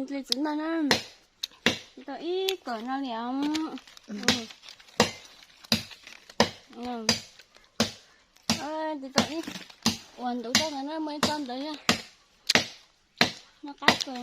Li txiv ntawd na, tau ib kawm no li os. Tau ib, uas ntawd tau ntawd na, muaj ib txoj ntawd yog noj qab kawg.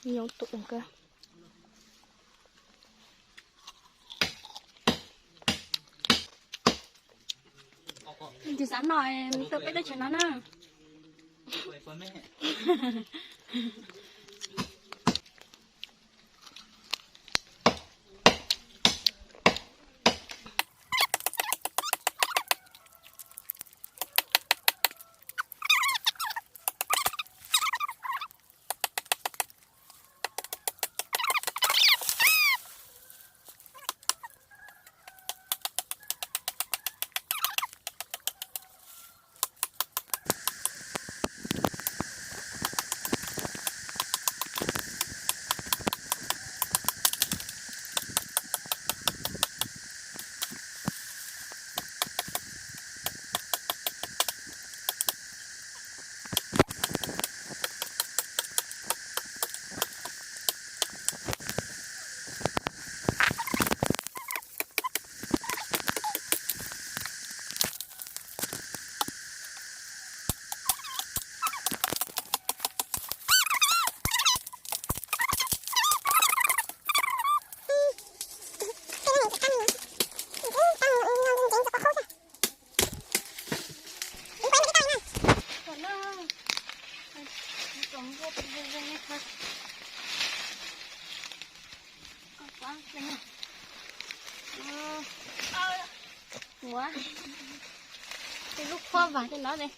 Nyob tus kawg. Tus xav no, mus rau peb teb chaws no na. Ua, tej lub khuab vas tej no ne.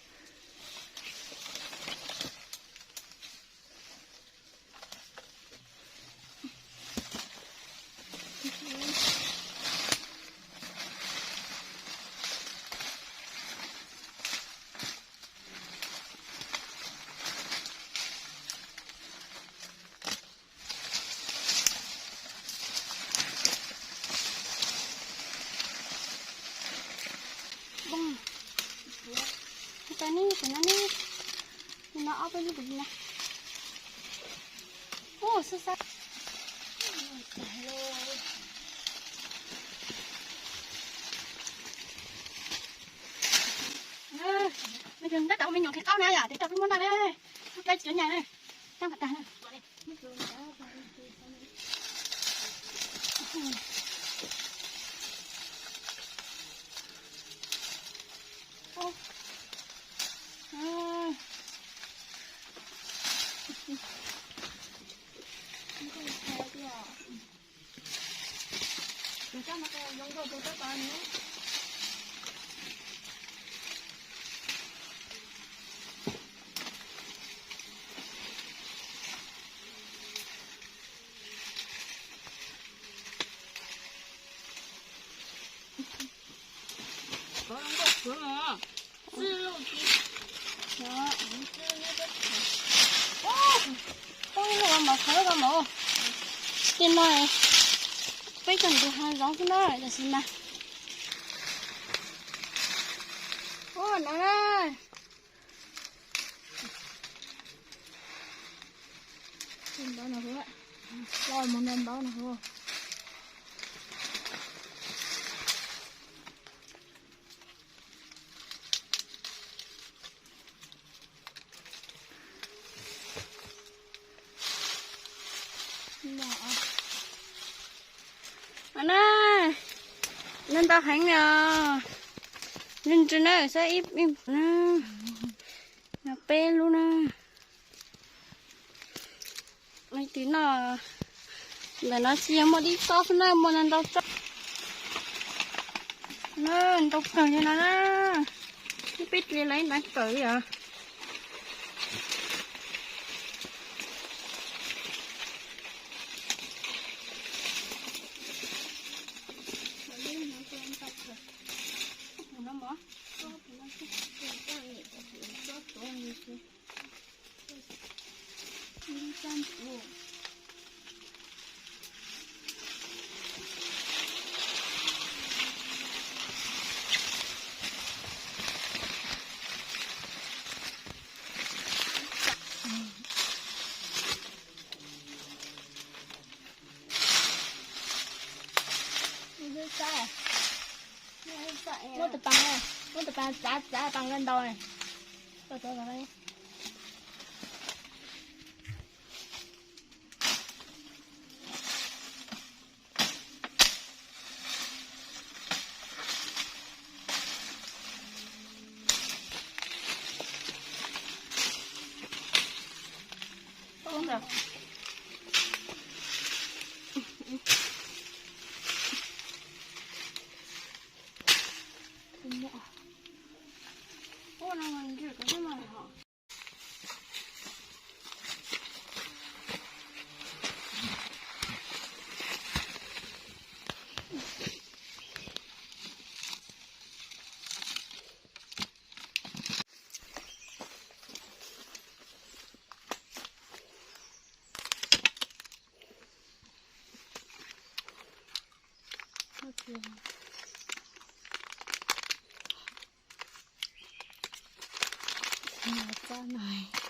Ua, ua ne, tus no ne, tus no ob peb lub tus no. Ua, xab xab. Nws tab tom ua me nyuam khi qaub na yom, tes rau peb muab noj na. Peb tsis cov nyas na, coj kom tag na. Poob ib lub mov khawv ko mas. Tej no peb cov ntug hav zoov xwb na, tam sim mas. Ua no na. Ntau no, los mus ntau ntau no. Ntau heev os. Ntsw ntsw na, saib ib, ib na. Peb lub na. Leej twg noj, ntawm no tsis yog muaj tib tsob xwb na, muaj ntau tsob. Ntau kawg li no na. Ib peb tug lawv ib ntav kawg li os. Muab tus pas, muab tus pas txav txav pas nqa ntau. Txaj no.